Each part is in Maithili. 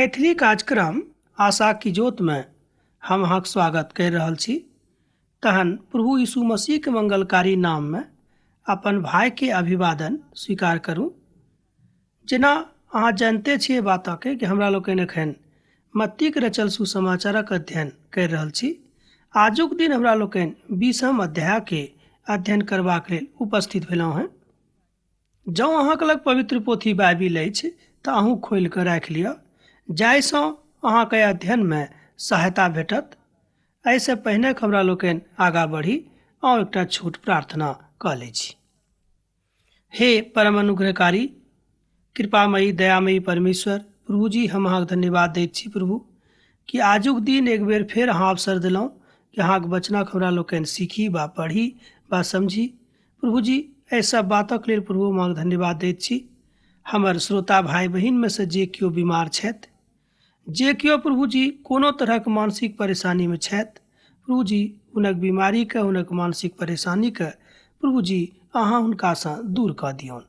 मैथिली कार्यक्रम आशा की ज्योतमे हम अहाँक स्वागत करि रहल छी। तहन प्रभु यीशु मसीहके मंगलकारी नाममे अपन भाइके अभिवादन स्वीकार करू। जेना अहाँ जानिते छियै बातके कि हमरा लोकनि एखन मत्तीक रचल सुसमाचारक अध्ययन करि रहल छी। आजुक दिन हमरा लोकनि 20म अध्यायके अध्ययन करबाक लेल उपस्थित भेलहुँ हेँ। जँ अहाँके लग पवित्र पोथी बाइबिल अछि तऽ अहूँ खोलि कऽ राखि लिअ, जाहिसँ अहाँके अध्ययनमे सहायता भेटत। एहिसँ पहिने हमरा लोकनि आगाँ बढ़ी, आउ एकटा छोट प्रार्थना कऽ लै छी। हे परम अनुग्रहकारी, कृपामयी, दयामयी परमेश्वर प्रभुजी, हम अहाँके धन्यवाद दैत छी प्रभु कि आजुक दिन एक बेर फेर अहाँ अवसर देलहुँ कि अहाँके वचनक हमरा लोकनि सीखी बा पढ़ी बा समझी। प्रभुजी, एहि सब बातक लेल प्रभु हम अहाँके धन्यवाद दैत छी। हमर श्रोता भाइ बहिनमे से जे केओ बीमार छथि, जे केओ प्रभुजी कोनो तरहक मानसिक परेशानीमे छथि, प्रभुजी हुनक बीमारीके, हुनक मानसिक परेशानीके प्रभुजी अहाँ हुनकासँ दूर कऽ दियौन।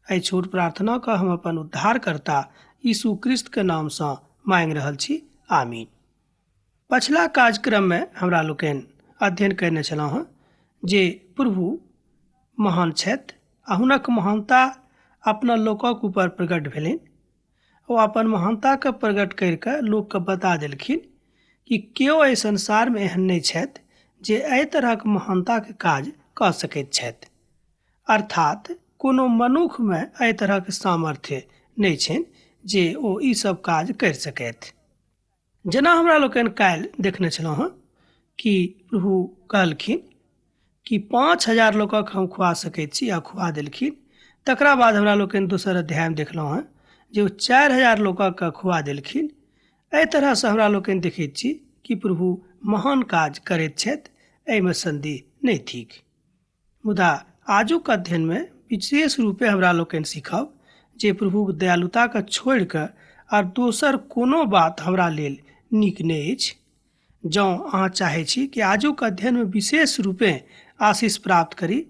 एहि छोट प्रार्थनाके हम अपन उद्धारकर्ता यीशु क्रिस्तके नामसँ मांगि रहल छी, आमीन। पछिला कार्यक्रममे हमरा लोकनि अध्ययन कयने छलहुँ हँ जे प्रभु महान छथि आ हुनक महानता अपना लोकक ऊपर प्रकट भेलनि। ओ अपन महानताके प्रकट करि कऽ लोकके बता देलखिन कि केओ एहि संसारमे एहन नहि छथि जे एहि तरहक महानताके काज कऽ सकैत छथि। अर्थात कोनो मनुखमे एहि तरहक सामर्थ्य नहि छनि जे ओ ई सब काज करि सकथि। जेना हमरा लोकनि काल्हि देखने छलहुँ हँ कि प्रभु कहलखिन कि 5000 लोकक हम खुआ सकैत छी आ खुआ देलखिन। तकरा बाद हमरा लोकनि दोसर अध्यायमे देखलहुँ हँ जे ओ 4000 लोकक खुआ देलखिन। एहि तरहसँ हमरा लोकनि देखैत छी कि प्रभु महान काज करैत छथि, एहिमे सन्देह नहि थिक। मुदा आजुक अध्ययनमे विशेष रूपे हमरा लोकनि सीखब जे प्रभुक दयालुताके छोड़ि कऽ आर दोसर कोनो बात हमरा लेल नीक नहि अछि। जँ अहाँ चाहै छी कि आजुक अध्ययनमे विशेष रूपे आशीष प्राप्त करी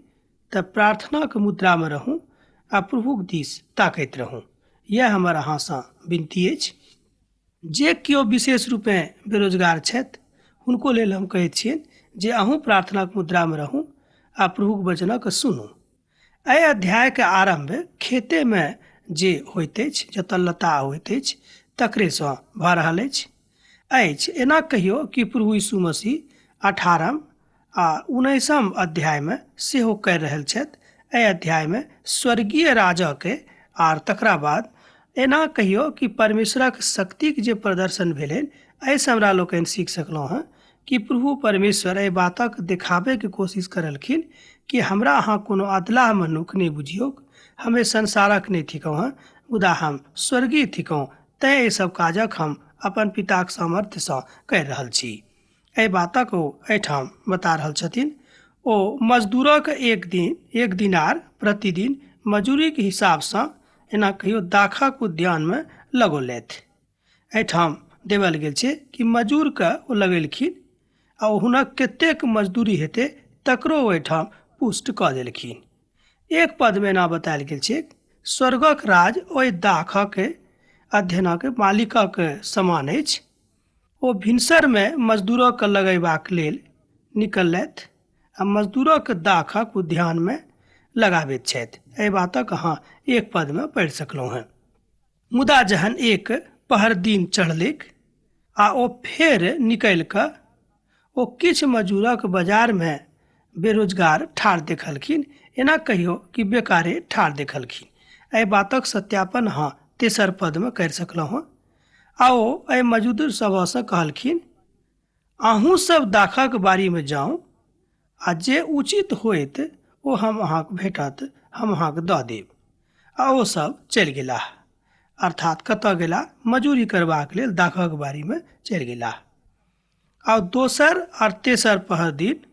तऽ प्रार्थनाक मुद्रामे रहू आ प्रभुक दिस ताकैत रहू। यैह हमर अहाँसँ विनती अछि। जे केओ विशेष रूपे बेरोजगार छथि हुनको लेल हम कहैत छियनि जे अहूँ प्रार्थनाक मुद्रामे रहू आ प्रभुक वचनक सुनू। एहि अध्यायके आरम्भ खेतेमे जे होइत अछि, जतऽ लता होइत अछि, तकरेसँ भऽ रहल अछि। एना कहियो कि प्रभु यीशु मसीह 18 आ 19 अध्यायमे सेहो करि रहल छथि। एहि अध्यायमे स्वर्गीय राजाके आर तकरा बाद एना कहियो कि परमेश्वरक शक्तिक जे प्रदर्शन भेलनि, एहिसँ हमरा लोकनि सीख सकलहुँ हँ कि प्रभु परमेश्वर एहि बातक देखाबैके कोशिश करलखिन कि हमरा अहाँ कोनो अदलाह मनुख नहि बुझियौक, हम एहि संसारक नहि थिकहुँ हँ, मुदा हम स्वर्गीय थिकहुँ, तैँ एहि सब काजक हम अपन पिताक सामर्थ्यसँ करि रहल छी। एहि बातक ओ एहिठाम बता रहल छथिन। ओ मजदूरक एक दिनार प्रतिदिन मजूरीके हिसाबसँ एना कहियो दाखक उद्यानमे लगौलथि। एहिठाम देवल गेल छै कि मजूरके ओ लगेलखिन आ ओ हुनक कतेक मजदूरी हेतै तकरो ओहिठाम पुष्ट कऽ देलखिन। एक पदमे एना बतायल गेल छै, स्वर्गक राज ओहि दाखक अध्ययनक मालिकक समान अछि। ओ भिनसरमे मजदूरक लगेबाक लेल निकललथि आ मजदूरक दाखक उद्यानमे लगाबैत छथि। एहि बातक अहाँ एक पदमे पढ़ि सकलहुँ हेँ। मुदा जहन एक पहर दिन चढ़लैक आ ओ फेर निकलि कऽ ओ किछु मजूरक बाजारमे बेरोजगार ठाढ़ देखलखिन, एना कहियो कि बेकारे ठाढ़ देखलखिन। एहि बातक सत्यापन अहाँ तेसर पदमे करि सकलहुँ हँ। आ ओ एहि मजदूर सभसँ कहलखिन, अहूँ सब दाखक बारीमे जाउ आ जे उचित होइत ओ हम अहाँके भेटत, हम अहाँके दऽ देब। आ ओ सब चलि गेलाह। अर्थात कतऽ गेलाह? मजूरी करबाक लेल दाखक बारीमे चलि गेलाह। आ दोसर आओर तेसर पहर दिन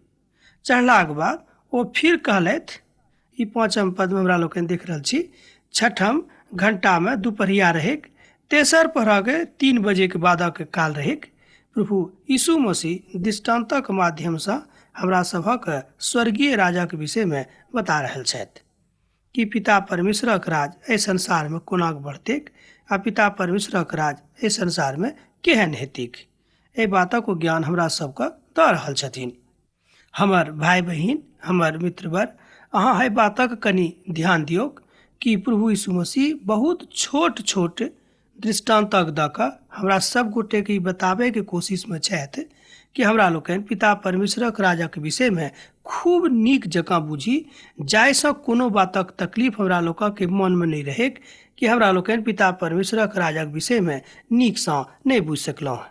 चढ़लाक बाद ओ फिर कहलथि, ई 5म पदमे हमरा लोकनि देख रहल छी, 6ठम घंटामे दुपहरिया रहैक, तेसर पहरके 3 बजेके बादक काल रहैक। प्रभु यीशु मसीह दृष्टान्तक माध्यमसँ हमरा सभक स्वर्गीय राजाक विषयमे बता रहल छथि कि पिता परमेश्वरक राज एहि संसारमे कोना बढ़तैक, आ पिता परमेश्वरक राज एहि संसारमे केहन हेतैक। एहि बातक ओ ज्ञान हमरा सबके दऽ रहल छथिन। हमर भाय बहिन, हमर मित्रवर, अहाँ एहि बातक कनि ध्यान दियौक कि प्रभु यीशु मसीह बहुत छोट छोट दृष्टान्तक दऽ कऽ हमरा सब गोटेके ई बताबैके कोशिशमे छथि कि हमरा लोकनि पिता परमेश्वरक राजक विषयमे खूब नीक जकाँ बुझी, जाहिसँ कोनो बातक तकलीफ हमरा लोकके मनमे नहि रहैक कि हमरा लोकनि पिता परमेश्वरक राजक विषयमे नीकसँ नहि बुझि सकलहुँ।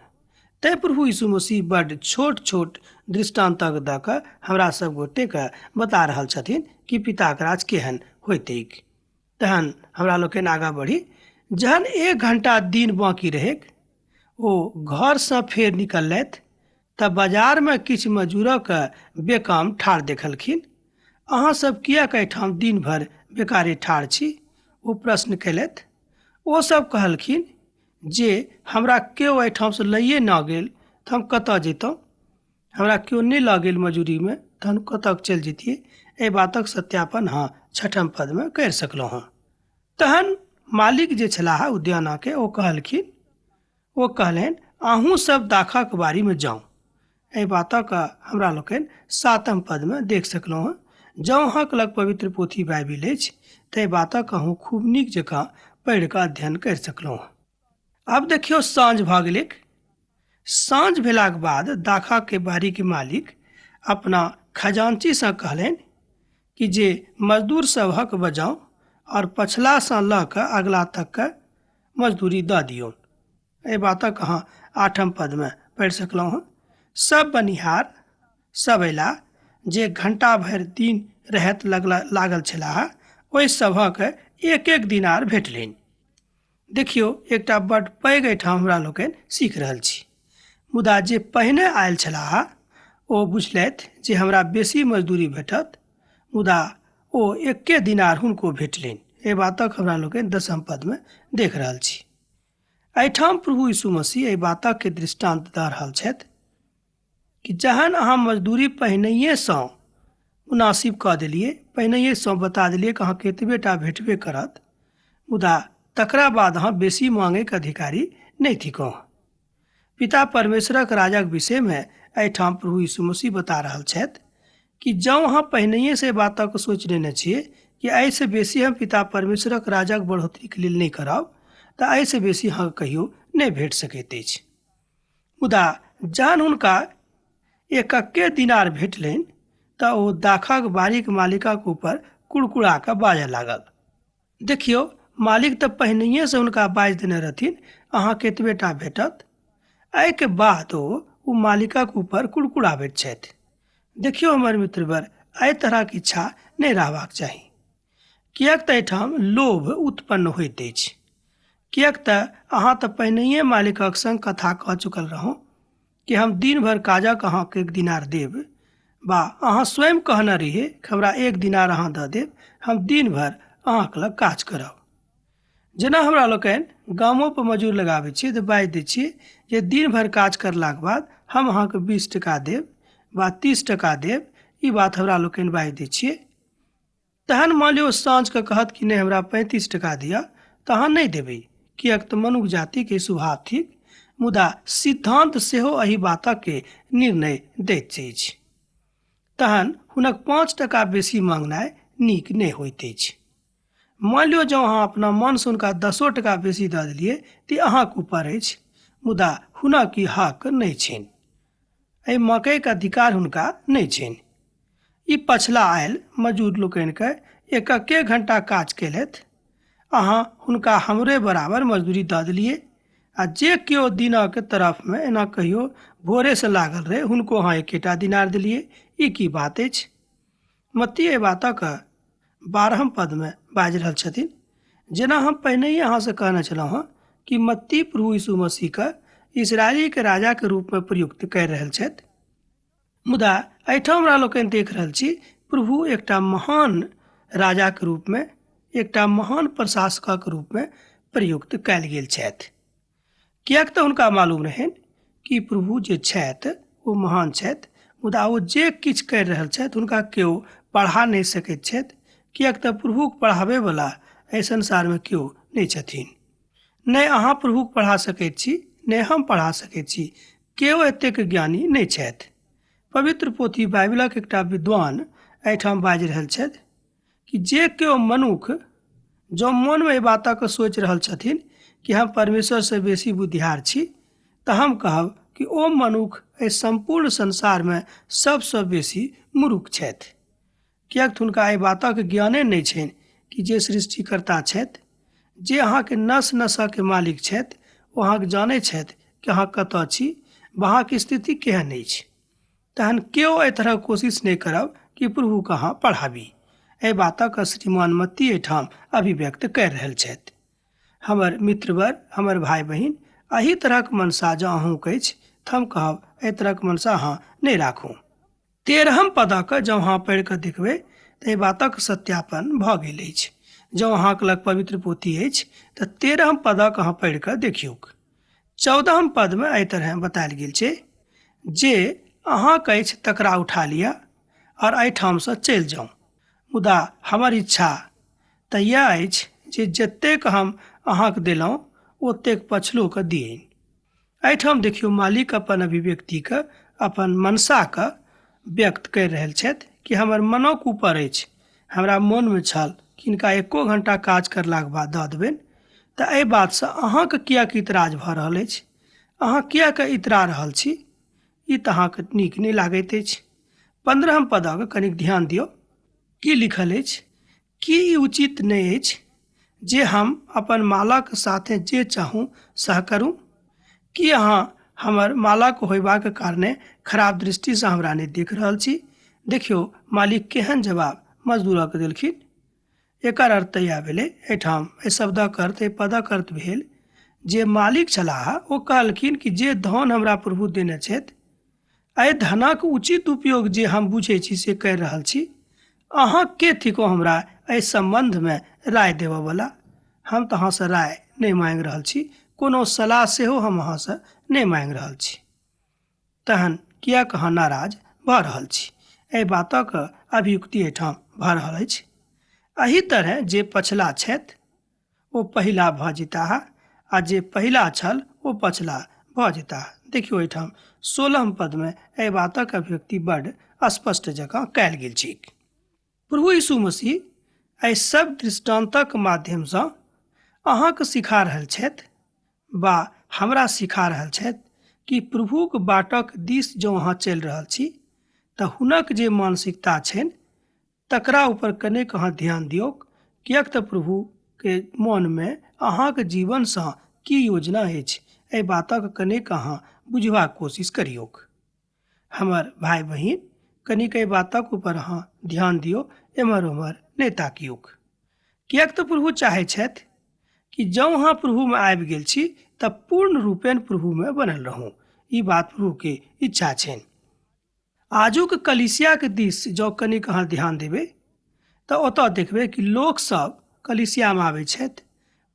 तैँ प्रभु यीशु मसीह बड्ड छोट छोट दृष्टान्तक दऽ कऽ हमरा सब गोटेके बता रहल छथिन कि पिताक राज केहन होइतैक। तहन हमरा लोकनि आगाँ बढ़ी। जहन 1 घंटा दिन बाँकी रहैक, ओ घरसँ फेर निकललथि तऽ बाजारमे किछु मजूरक बेकाम ठाढ़ देखलखिन। अहाँ सब किएक एहिठाम दिन भरि बेकारे ठाढ़ छी? ओ प्रश्न कयलथि। ओ सब कहलखिन जे हमरा केओ एहिठामसँ लैए न गेल तऽ हम कतऽ जैतहुँ? हमरा केओ नहि लऽ गेल मजूरीमे तऽ हम कतऽ चलि जैतियै? एहि बातक सत्यापन अहाँ 6 पदमे करि सकलहुँ हँ। तहन मालिक जे छलाह उद्यानके, ओ कहलखिन, ओ कहलनि अहूँ सब दाखक बारीमे जाउ। एहि बातक हमरा लोकनि 7 पदमे देख सकलहुँ हँ। जँ अहाँके लग पवित्र पोथी बाइबिल अछि तऽ एहि बातक अहूँ खूब नीक जकाँ पढ़ि कऽ अध्ययन करि सकलहुँ हँ। आब देखियौ साँझ भऽ गेलैक। साँझ भेलाक बाद दाखाके बारीके मालिक अपना खजांचीसँ कहलनि कि जे मजदूर सबहक बजाउ और पछलासँ लऽ कऽ अगला तकके मजदूरी दऽ दियौ। एहि बातक अहाँ 8 पदमे पढ़ि सकलहुँ हँ। सब बनिहार सब अयला जे घंटा भरि दिन रहैत लागल छलाह, ओहि सभक 1-1 दिनार भेटलनि। देखियौ एकटा बड्ड पैघ एहिठाम हमरा लोकनि सीख रहल छी। मुदा जे पहिने आयल छलाह ओ बुझलथि जे हमरा बेसी मजदूरी भेटत, मुदा ओ 1 दिनार हुनको भेटलनि। एहि बातक हमरा लोकनि 10 पदमे देख रहल छी। एहिठाम प्रभु यीशु मसीह एहि बातक दृष्टांत दऽ रहल छथि कि जहन अहाँ मजदूरी पहिनहिएसँ मुनासिब कऽ देलियै, पहिनहिएसँ बता देलियै कि अहाँके एतबे टा भेटबे करत, मुदा तकरा बाद अहाँ बेसी मांगैके अधिकारी नहि थिकहुँ। पिता परमेश्वरक राजक विषयमे एहिठाम प्रभु यीशु मसीह बता रहल छथि कि जँ अहाँ पहिनहिएसँ एहि बातक सोचि लेने छियै कि एहिसँ बेसी हम पिता परमेश्वरक राजक बढ़ोतरीके लेल नहि करब, तऽ एहिसँ बेसी अहाँके कहियो नहि भेट सकैत अछि। मुदा जहन हुनका 1 दिनार भेटलनि तऽ ओ दाखक बारीक मालिकक ऊपर कुड़कुड़ा कऽ बाजऽ लागल। देखियौ मालिक तऽ पहिनहिएसँ हुनका बाजि देने रहथिन अहाँके एतबे टा भेटत। एहिके बाद ओ मालिकक ऊपर कुड़कुड़ाबैत छथि। देखियौ हमर मित्रवर, एहि तरहक इच्छा नहि रहबाक चाही, किएक तऽ एहिठाम लोभ उत्पन्न होइत अछि। किएक तऽ अहाँ तऽ पहिनहिए मालिकक संग कथा कऽ चुकल रहौं कि हम दिन भरि काजक अहाँके 1 दिनार देब, बा अहाँ स्वयं कहने रहियै कि हमरा 1 दिनार अहाँ दऽ देब, हम दिन भरि अहाँके लग काज करब। जेना हमरा लोकनि गामोपर मजूर लगाबै छियै तऽ बाजि दै छियै जे दिन भरि काज करलाके बाद हम अहाँके 20 टका देब बा 30 टका देब, ई बात हमरा लोकनि बाजि दै छियै। तहन मान लियौ साँझके कहत कि नहि हमरा 35 टका दिअ, तऽ अहाँ नहि देबै, किएक तऽ मनुख जातिके स्वभाव थिक। मुदा सिद्धांत सेहो एहि बातके निर्णय दैत अछि। तहन हुनक 5 टका बेसी मांगनाइ नीक नहि होइत अछि। मान लियौ जँ अहाँ अपना मनसँ हुनका 10 टका बेसी दऽ देलियै तऽ अहाँके ऊपर अछि, मुदा हुनक ई हक नहि छनि। एहि मकइके अधिकार हुनका नहि छनि। ई पछला आयल मजूर लोकनिके 1-1 घंटा काज केलथि, अहाँ हुनका हमरे बराबर मजदूरी दऽ देलियै, आ जे केओ दिनक तरफमे एना कहियो भोरेसँ लागल रहै हुनको अहाँ 1 दिनार देलियै, ई की बात अछि? मत्ती एहि बातक 12 पदमे बाजि रहल छथिन। जेना हम पहिनहि अहाँसँ कहने छलहुँ हँ कि मत्ती प्रभु यीशु मसीहके इस्राएलीके राजाके रूपमे प्रयुक्त करि रहल छथि। मुदा एहिठाम हमरा लोकनि देख रहल छी प्रभु एकटा महान राजाके रूपमे, एकटा महान प्रशासकक रूपमे प्रयुक्त कयल गेल छथि। किएक तऽ हुनका मालूम रहनि कि प्रभु जे छथि ओ महान छथि, मुदा ओ जे किछु करि रहल छथि हुनका केओ पढ़ा नहि सकैत छथि, किएक तऽ प्रभुके पढ़ाबैवला एहि संसारमे केओ नहि छथिन। नहि अहाँ प्रभुके पढ़ा सकैत छी, नहि हम पढ़ा सकैत छी। केओ एतेक ज्ञानी नहि छथि। पवित्र पोथी बाइबिलक एकटा विद्वान एहिठाम बाजि रहल छथि कि जे केओ मनुख जँ मोनमे एहि बातक सोचि रहल छथिन कि हम परमेश्वरसँ बेसी बुद्धियार छी, तऽ हम कहब कि ओ मनुख एहि सम्पूर्ण संसारमे सबसँ बेसी मूर्ख छथि। किएक तऽ हुनका एहि बातक ज्ञाने नहि छनि कि जे सृष्टिकर्ता छथि, जे अहाँके नस नसके मालिक छथि, ओ अहाँके जानै छथि कि अहाँ कतऽ छी वा अहाँके स्थिति केहन अछि। तहन केओ एहि तरहक कोशिश नहि करब कि प्रभुके अहाँ पढ़ाबी। एहि बातक श्रीमान मत्ती एहिठाम अभिव्यक्त करि रहल छथि। हमर मित्रवर, हमर भाय बहिन, एहि तरहक मनसा जँ अहूँके अछि तऽ हम कहब एहि तरहक मनसा अहाँ नहि राखू। 13 पदक जँ अहाँ पढ़ि कऽ देखबै तऽ एहि बातक सत्यापन भऽ गेल अछि। जँ अहाँके लग पवित्र पोथी अछि तऽ 13 पदक अहाँ पढ़ि कऽ देखियौक। 14 पदमे एहि तरह बतायल गेल छै, जे अहाँके अछि तकरा उठा लिअ आओर एहिठामसँ चलि जाउ। मुदा हमर इच्छा तऽ इएह अछि जे जतेक हम अहाँके देलहुँ ओतेक पछलोके दिअनि। एहिठाम देखियौ मालिक अपन अभिव्यक्तिके, अपन मनसाके व्यक्त करि रहल छथि कि हमर मनक ऊपर अछि, हमरा मोनमे छल कि हिनका एको घंटा काज करलाके बाद दऽ देबनि, तऽ एहि बातसँ अहाँके किएक इतराज भऽ रहल अछि, अहाँ किएक इतरा रहल छी, ई तऽ अहाँके नीक नहि लागैत अछि। 15 पदक कनिक ध्यान दियौ, की लिखल अछि, की ई उचित नहि अछि जे हम अपन मालक साथे जे चाहूँ सह करूँ? की अहाँ हमर मालक होयबाक कारणे खराब दृष्टिसँ हमरा नहि देख रहल छी? देखियौ मालिक केहन जवाब मजदूरक देलखिन। एकर अर्थ तऽ इएह भेलै, एहिठाम एहि शब्दक अर्थ, एहि पदक अर्थ भेल जे मालिक छलाह ओ कहलखिन कि जे धन हमरा प्रभु देने छथि, एहि धनक उचित उपयोग जे हम बुझै छी से करि रहल छी। अहाँ के थिको हमरा एहि सम्बन्धमे राय देबऽवला? हम तऽ अहाँसँ राय नहि माँगि रहल छी, कोनो सलाह सेहो हम अहाँसँ नहि माँगि रहल छी, तहन किएक अहाँ नाराज भऽ रहल छी? एहि बातक अभियुक्ति एहिठाम भऽ रहल अछि। एहि तरहे जे पछिला छथि ओ पहिला भऽ जेताह आ जे पहिला छल ओ पछिला भऽ जेताह। देखियौ एहिठाम 16 पदमे एहि बातक अभिव्यक्ति बड्ड स्पष्ट जकाँ कयल गेल छैक। प्रभु यीशु मसीह एहि सब दृष्टान्तक माध्यमसँ अहाँके सिखा रहल छथि वा हमरा सिखा रहल छथि कि प्रभुक बाटक दिस जँ अहाँ चलि रहल छी तऽ हुनक जे मानसिकता छनि तकरा ऊपर कनेक अहाँ ध्यान दियौक, किएक तऽ प्रभुके मोनमे अहाँक जीवनसँ की योजना अछि एहि बातक कनेक अहाँ बुझबाक कोशिश करियौक। हमर भाय बहिन, कनिक एहि बातक ऊपर अहाँ ध्यान दियौ, एम्हर ओम्हर नहि ताकियौक। किएक तऽ प्रभु चाहै छथि कि जँ अहाँ प्रभुमे आबि गेल छी तऽ पूर्ण रूपेण प्रभुमे बनल रहू। ई बात प्रभुके इच्छा छनि। आजुक कलीसियाके दिस जँ कनिक अहाँ ध्यान देबै तऽ ओतऽ देखबै कि लोकसभ कलीसियामे आबै छथि,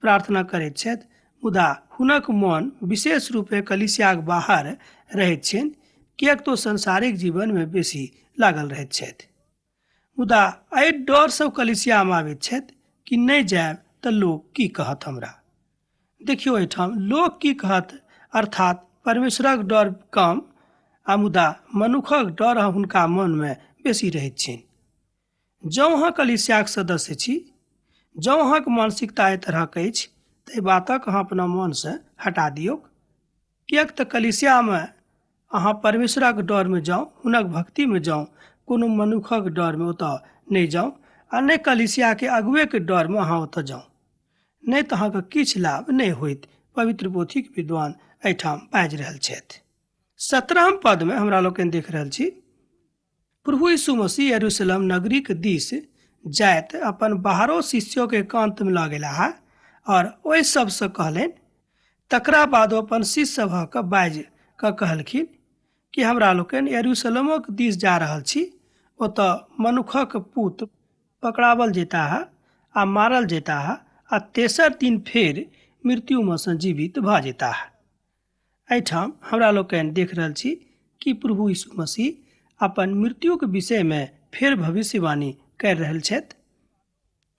प्रार्थना करैत छथि, मुदा हुनक मन विशेष रूपे कलीसियाके बाहर रहैत छनि, किएक तऽ ओ सांसारिक जीवनमे बेसी लागल रहैत छथि। मुदा एहि डरसँ कलीसियामे आबैत छथि कि नहि जायब तऽ लोक की कहत हमरा। देखियौ एहिठाम लोक की कहत, अर्थात परमेश्वरक डर कम आ मुदा मनुखक डर हुनका मनमे बेसी रहैत छनि। जँ अहाँ कलीसियाक सदस्य छी, जँ अहाँके मानसिकता एहि तरहक अछि तऽ एहि बातक अहाँ अपना मनसँ हटा दियौक। किएक तऽ कलीसियामे अहाँ परमेश्वरक डरमे जाउ, हुनक भक्तिमे जाउ, कोनो मनुखक डरमे ओतऽ नहि जाउ आ नहि कलीसियाके अगुएके डरमे अहाँ ओतऽ जाउ, नहि तऽ अहाँके किछु लाभ नहि होइत। पवित्र पोथीक विद्वान एहिठाम बाजि रहल छथि। 17 पदमे हमरा लोकनि देख रहल छी, प्रभु यीशु मसीह यरूशलेम नगरीक दिस जाइत अपन 12 शिष्यके एकान्तमे लऽ गेलाह और ओहि सबसँ कहलनि। तकरा बाद ओ अपन शिष्य सभक बाजि कऽ कहलखिन कि हमरा लोकनि यरूशलेमक दिस जा रहल छी, ओतऽ मनुखक पुत्र पकड़ावल जेताह आ मारल जेताह आ तेसर दिन फेर मृत्युमे सँ जीवित भऽ जेताह। एहिठाम हमरा लोकनि देख रहल छी कि प्रभु यीशु मसीह अपन मृत्युके विषयमे फेर भविष्यवाणी करि रहल छथि,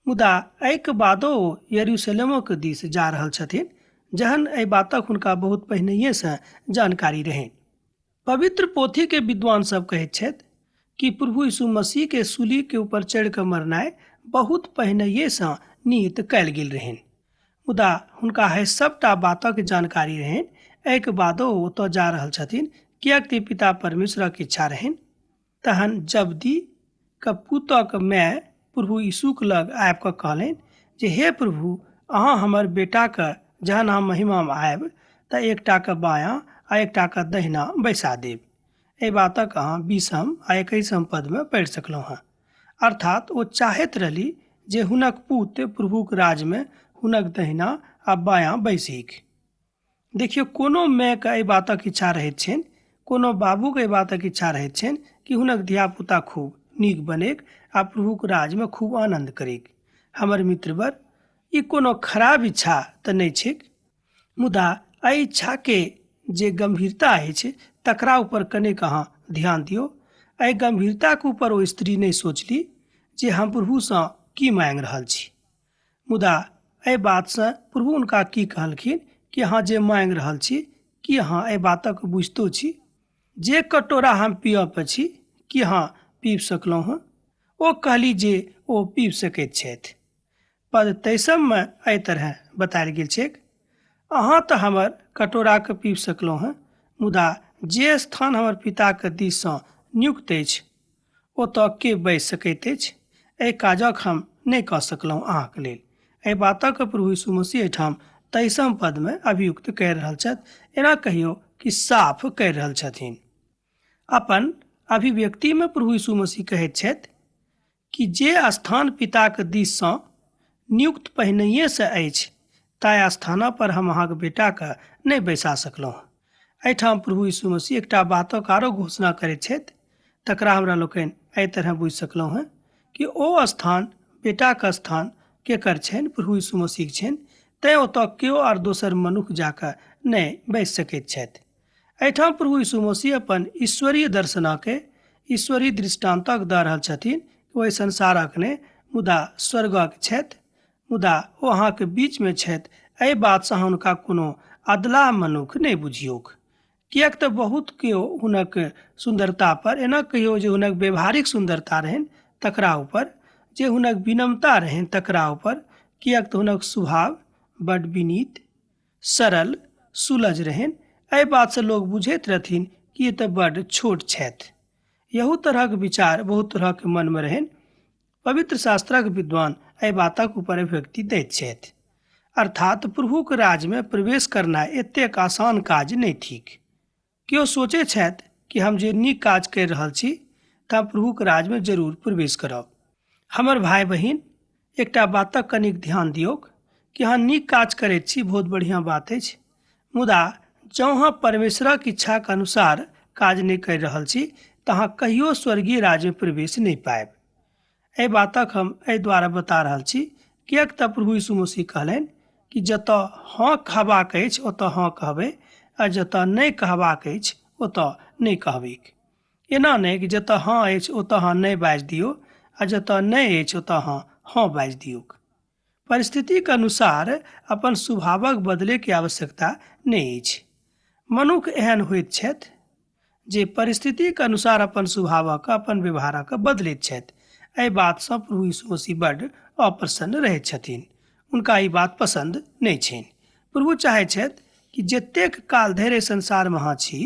मुदा एहिके बादो ओ यरूशलेमक दिस जा रहल छथिन, जहन एहि बातक हुनका बहुत पहिनहिएसँ जानकारी रहनि। पवित्र पोथीके विद्वान सब कहैत छथि कि प्रभु यीशु मसीह के सूली के ऊपर चढ़ि कऽ मरनाइ बहुत पहिनहिएसँ निहित कयल गेल रहनि। मुदा हुनका है सबटा बातक जानकारी रहनि, एहिके बादो ओतऽ जा रहल छथिन किएक तऽ पिता परमेश्वरक इच्छा रहनि। तहन जबदी के पुतक माय प्रभु यीशुके लग आबि कऽ कहलनि जे हे प्रभु, अहाँ हमर बेटाके जहन अहाँ महिमामे आयब तऽ एकटाके बायाँ आ एकटाके दहिना बैसा देब। एहि बातक अहाँ 20 आ 21 पदमे पढ़ि सकलहुँ हँ। अर्थात ओ चाहैत रहली जे हुनक पुत प्रभुक राजमे हुनक दहिना आ बायाँ बैसिक। देखियौ, कोनो मायके एहि बातक इच्छा रहैत छनि, कोनो बाबूके एहि बातक इच्छा रहैत छनि कि हुनक धियापुता खूब नीक बनेक आ प्रभुक राजमे खूब आनन्द करेक। हमर मित्रवर, ई कोनो खराब इच्छा तऽ नहि छैक, मुदा एहि इच्छाके जे गंभीरता अछि तकरा ऊपर कनेक अहाँ ध्यान दियौ। एहि गंभीरताके ऊपर ओ स्त्री नहि सोचली जे हम प्रभुसँ की मांगि रहल छी, मुदा एहि बातसँ प्रभु हुनका की कहलखिन कि अहाँ जे मांगि रहल छी, की अहाँ एहि बातक बुझितो छी? जे कटोरा हम पियब पर छी, की अहाँ पीब सकलहुँ हँ? ओ कहली जे ओ पीब सकैत छथि। पद 23 एहि तरह बतायल गेल छैक, अहाँ तऽ हमर कटोराके पीब सकलहुँ हँ, मुदा जे स्थान हमर पिताके दिससँ नियुक्त अछि ओतऽ के बैस सकैत अछि? एहि काजक हम नहि कऽ सकलहुँ अहाँके लेल। एहि बातक प्रभु यीशु मसीह एहिठाम 23 पदमे अभियुक्त करि रहल छथि, एना कहियौ कि साफ करि रहल छथिन। अपन अभिव्यक्तिमे प्रभु यीशु मसीह कहैत छथि कि जे स्थान पिताक दिससँ नियुक्त पहिनहिएसँ अछि ताहि स्थानपर हम अहाँके बेटाके नहि बैसा सकलहुँ। एहिठाम प्रभु यीशु मसीह एकटा बातक आरो घोषणा करैत छथि, तकरा हमरा लोकनि एहि तरह बुझि सकलहुँ हँ कि ओ स्थान बेटाके स्थान केकर छनि? प्रभु यीशु मसीहके छनि। तैँ ओतऽ केओ आर दोसर मनुख जाकऽ नहि बैसि सकैत छथि। एहिठाम प्रभु यीशु मसीह अपन ईश्वरीय दर्शनके ईश्वरीय दृष्टान्तक दऽ रहल छथिन। ओहि संसारक नहि मुदा स्वर्गक छथि, मुदा ओ अहाँके बीचमे छथि। एहि बातसँ अहाँ हुनका कोनो अदलाह मनुख नहि बुझियौक, किएक तऽ बहुत केओ हुनक सुन्दरता पर, एना कहियौ जे हुनक व्यवहारिक सुन्दरता रहनि तकरा ऊपर, जे हुनक विनम्रता रहनि तकरा ऊपर, किएक तऽ हुनक स्वभाव बड विनीत, सरल, सुलझ रहनि। एहि बातसँ लोक बुझैत रहथिन कि ई तऽ बड छोट छथि। यहू तरहक विचार बहुत तरहक मनमे रहनि। पवित्र शास्त्रक विद्वान एहि बातक ऊपर अभिव्यक्ति दैत छथि। अर्थात प्रभुक राजमे प्रवेश करनाइ एतेक आसान काज नहि थिक। केओ सोचै छथि कि हम जे नीक काज करि रहल छी तऽ हम प्रभुक राजमे जरूर प्रवेश करब। हमर भाय बहिन, एकटा बातक कनिक ध्यान दियौक कि अहाँ नीक काज करैत छी, बहुत बढ़िआँ बात अछि, मुदा जँ अहाँ परमेश्वरक इच्छाक अनुसार काज नहि करि रहल छी तऽ अहाँ कहियो स्वर्गीय राज्यमे प्रवेश नहि पायब। एहि बातक हम एहि द्वारा बता रहल छी किएक तऽ प्रभु यीशु मसीह कहलनि कि जतऽ हँ कहबाक अछि ओतऽ हँ कहबै आ जतऽ नहि कहबाक अछि ओतऽ नहि कहबैक। एना नहि कि जतऽ हँ अछि ओतऽ अहाँ नहि बाजि दियौ आ जतऽ नहि अछि ओतऽ अहाँ हँ बाजि दियौक। परिस्थितिक अनुसार अपन स्वभावक बदलैके आवश्यकता नहि अछि। मनुख एहन होइत छथि जे परिस्थितिक अनुसार अपन स्वभावक, अपन व्यवहारक बदलैत छथि। एहि बातसँ प्रभु यीशु मसीह बड्ड अप्रसन्न रहैत छथिन। हुनका ई बात पसन्द नहि छनि। प्रभु चाहैत छथि कि जतेक काल धरि एहि संसारमे अहाँ छी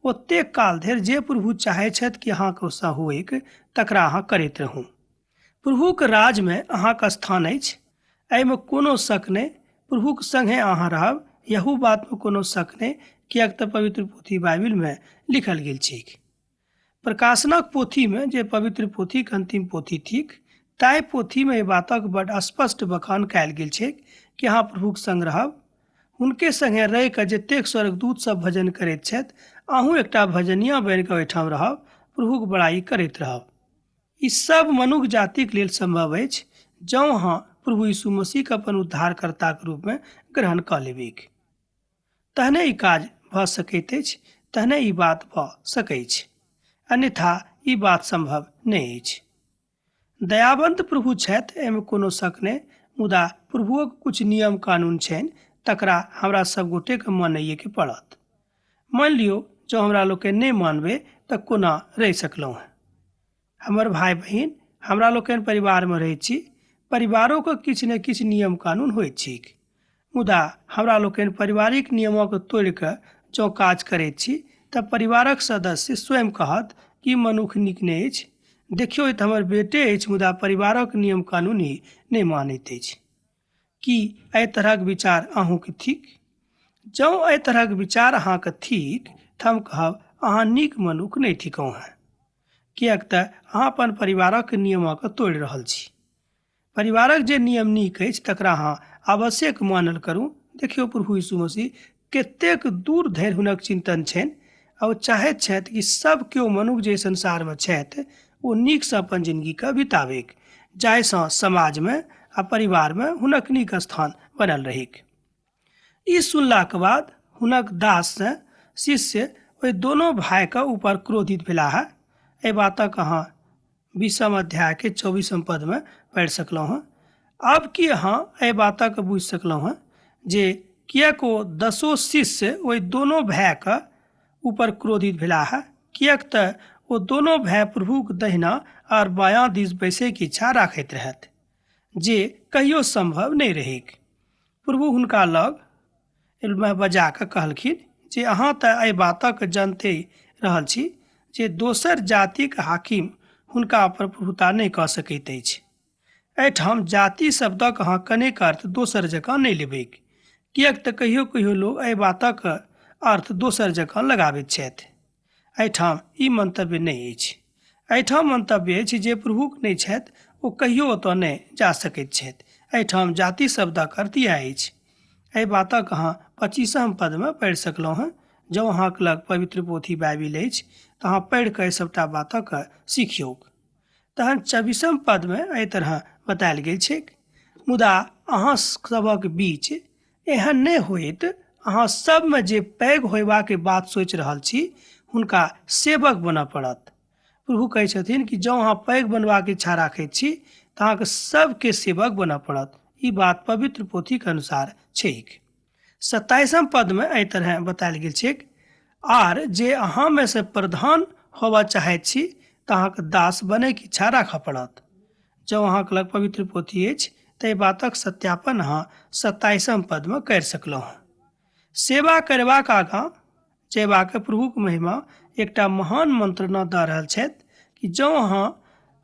ओतेक काल धरि जे प्रभु चाहैत छथि कि अहाँके सँ होइक तकरा अहाँ करैत रहू। प्रभुक राजमे अहाँके स्थान अछि, एहिमे कोनो शक नहि। प्रभुक संगे अहाँ रहब, यहू बातमे कोनो शक नहि, किएक तऽ पवित्र पोथी बाइबिलमे लिखल गेल छैक। प्रकाशनक पोथीमे, जे पवित्र पोथीक अंतिम पोथी थिक, ताहि पोथीमे एहि बातक बड स्पष्ट बखान कयल गेल छैक कि अहाँ प्रभुक संग रहब। हुनके संगे रहि कऽ जतेक स्वर्गदूत सब भजन करैत छथि, अहूँ एकटा भजनिया बनि कऽ ओहिठाम रहब, प्रभुक बड़ाई करैत रहब। ई सब मनुख जातिक लेल संभव अछि जँ अहाँ प्रभु यीशु मसीहके अपन उद्धारकर्ताक रूपमे ग्रहण कऽ लेबैक। तहने ई काज भऽ सकैत अछि, तहने ई बात भऽ सकैछ, अन्यथा ई बात संभव नहि अछि। दयावंत प्रभु छथि, एहिमे कोनो शक नहि, मुदा प्रभुओक कुछ नियम कानून छनि, तकरा हमरा सब गोटेके मानैएके पड़त। मानि लियौ जँ हमरा लोकनि नहि मानबै तऽ कोना रहि सकलहुँ हेँ। हमर भाय बहिन, हमरा लोकनि परिवारमे रहैत छी, परिवारोके किछु ने किछु नियम कानून होइत छैक, मुदा हमरा लोकनि पारिवारिक नियमक तोड़ि कऽ जँ काज करैत छी तऽ परिवारक सदस्य स्वयं कहत कि मनुख नीक नहि अछि, देखियौ ई तऽ हमर बेटे अछि मुदा परिवारक नियम कानून ही नहि मानैत अछि। की एहि तरहक विचार अहूँके थिक? जँ एहि तरहक विचार अहाँके थिक तऽ हम कहब अहाँ नीक मनुख नहि थिकहुँ हेँ, किएक तऽ अहाँ अपन परिवारक नियमक तोड़ि रहल छी। परिवारक जे नियम नीक अछि तकरा अहाँ आवश्यक मानल करू। देखियौ प्रभु यीशु मसीह कतेक दूर धरि हुनक चिन्तन छनि आ ओ चाहैत छथि कि सब केओ मनुख जे संसारमे छथि ओ नीकसँ अपन जिनगीके बिताबैक, जाहिसँ समाजमे आ परिवारमे हुनक नीक स्थान बनल रहैक। ई सुनलाक बाद हुनक दाससँ शिष्य ओहि दोनो भाइके ऊपर क्रोधित भेलाह। एहि बातक अहाँ 20 अध्यायके 24 पदमे पढ़ि सकलहुँ हँ। आब की अहाँ एहि बातक बुझि सकलहुँ हँ जे किएक ओ 10 शिष्य ओहि दोनो भायके ऊपर क्रोधित भेलाह? किएक तऽ ओ दोनो भाय प्रभुक दहिना आओर बायाँ दिस बैसैके इच्छा राखैत रहथि, जे कहियो सम्भव नहि रहैक। प्रभु हुनका लग बजा कऽ कहलखिन जे अहाँ तऽ एहि बातक जनते रहल छी जे दोसर जातिक हाकिम हुनका पर प्रभुता नहि कऽ सकैत अछि। एहिठाम जाति शब्दक अहाँ कनेक अर्थ दोसर जकाँ नहि लेबैक, किएक तऽ कहियो कहियो लोक एहि बातक अर्थ दोसर जकाँ लगाबैत छथि। एहिठाम ई मंतव्य नहि अछि। एहिठाम मंतव्य अछि जे प्रभुक नहि छथि ओ कहियो ओतऽ नहि जा सकैत छथि। एहिठाम जाति शब्दक अर्थ इएह अछि। एहि बातक अहाँ 25 पदमे पढ़ि सकलहुँ हँ। जँ अहाँक लग पवित्र पोथी बाइबिल अछि तऽ अहाँ पढ़ि कऽ एहि सभटा बातक सिखियौक। तहन 24 पदमे एहि तरह बतायल गेल छैक, मुदा अहाँ सभक बीच एहन नहि होइत, अहाँ सबमे जे पैघ होयबाक बात सोचि रहल छी हुनका सेवक बनऽ पड़त। प्रभु कहै छथिन कि जँ अहाँ पैघ बनबाक इच्छा राखैत छी तऽ अहाँके सबके सेवक बनऽ पड़त। ई बात पवित्र पोथीके अनुसार छैक। 27 पदमे एहि तरह बतायल गेल छैक, आर जे अहाँमे से प्रधान होबऽ चाहैत छी तऽ अहाँके दास बनैके इच्छा राखऽ पड़त। जँ अहाँके लग पवित्र पोथी अछि तऽ एहि बातक सत्यापन अहाँ 27 पदमे करि सकलहुँ हँ। सेवा करबाक आगाँ जयबाक प्रभुक महिमा एकटा महान मंत्रणा दऽ रहल छथि कि जँ अहाँ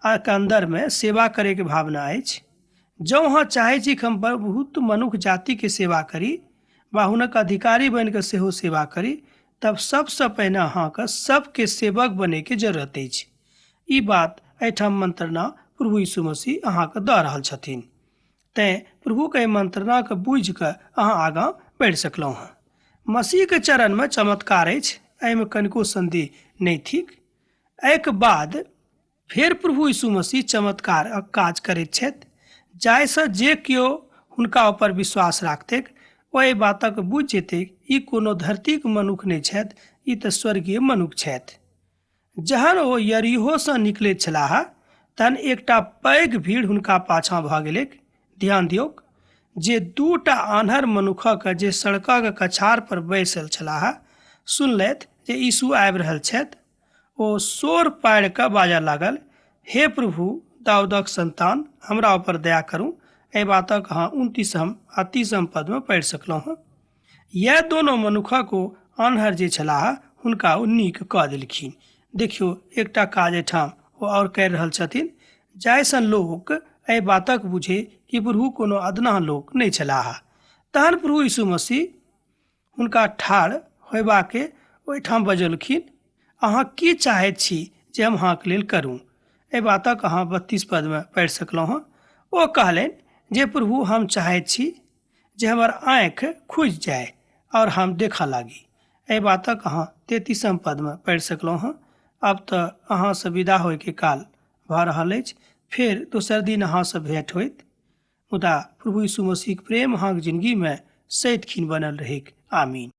के अन्दरमे सेवा करैके भावना अछि, जँ अहाँ चाहै छी कि हम बहुत मनुख जातिके सेवा करी वा हुनक अधिकारी बनिकऽ सेहो सेवा करी, तब सबसँ पहिने अहाँके सबके सेवक बनैके जरूरत अछि। ई बात एहिठाम मंत्रणा प्रभु यीशु मसीह अहाँके दऽ रहल छथिन। तैँ प्रभुके एहि मंत्रणाके बुझिकऽ अहाँ आगाँ बढ़ि सकलहुँ हँ। मसीहके चरणमे चमत्कार अछि, एहिमे कनिको सन्देह नहि थिक। एहिके बाद फेर प्रभु यीशु मसीह चमत्कार काज करैत छथि, जाहिसँ जे केओ हुनका ऊपर विश्वास राखतैक ओ एहि बातक बुझि जेतैक ई कोनो धरतीक मनुख नहि छथि, ई तऽ स्वर्गीय मनुख छथि। जहन ओ यरीहोसँ निकलैत छलाह तहन एकटा पैघ भीड़ हुनका पाछाँ भऽ गेलैक। ध्यान दियौक जे दूटा आन्हर मनुखक जे सड़कक कछार पर बैसल छलाह सुनलथि जे यीशु आबि रहल छथि। ओ शोर पारि कऽ बाजऽ लागल, हे प्रभु दाऊदक संतान, हमरा ऊपर दया करू। एहि बातक अहाँ 29 आ 30 पदमे पढ़ि सकलहुँ हँ। यैह दोनो मनुखक ओ आन्हर जे छलाह हुनका ओ नीक कऽ देलखिन। देखियौ, एकटा काज एहिठाम ओ आओर करि रहल छथिन जाहिसँ लोक एहि बातक बुझे कि प्रभु कोनो अदना लोक नहि छलाह। तहन प्रभु यीशु मसीह हुनका ठाढ़ होयबाके ओहिठाम बजौलखिन, अहाँ की चाहैत छी जे हम अहाँके लेल करू? एहि बातक अहाँ 32 पदमे पढ़ि सकलहुँ हँ। ओ कहलनि जे प्रभु, हम चाहैत छी जे हमर आँखि खुजि जाय आओर हम देखऽ लागी। एहि बातक अहाँ 33 पदमे पढ़ि सकलहुँ हँ। आब तऽ अहाँसँ विदा होयके काल भऽ रहल अछि, फेर दोसर दिन अहाँसँ भेँट होइत। मुदा प्रभु यीशु मसीहक प्रेम अहाँक जिनगीमे सदिखन बनल रहैक। आमीन।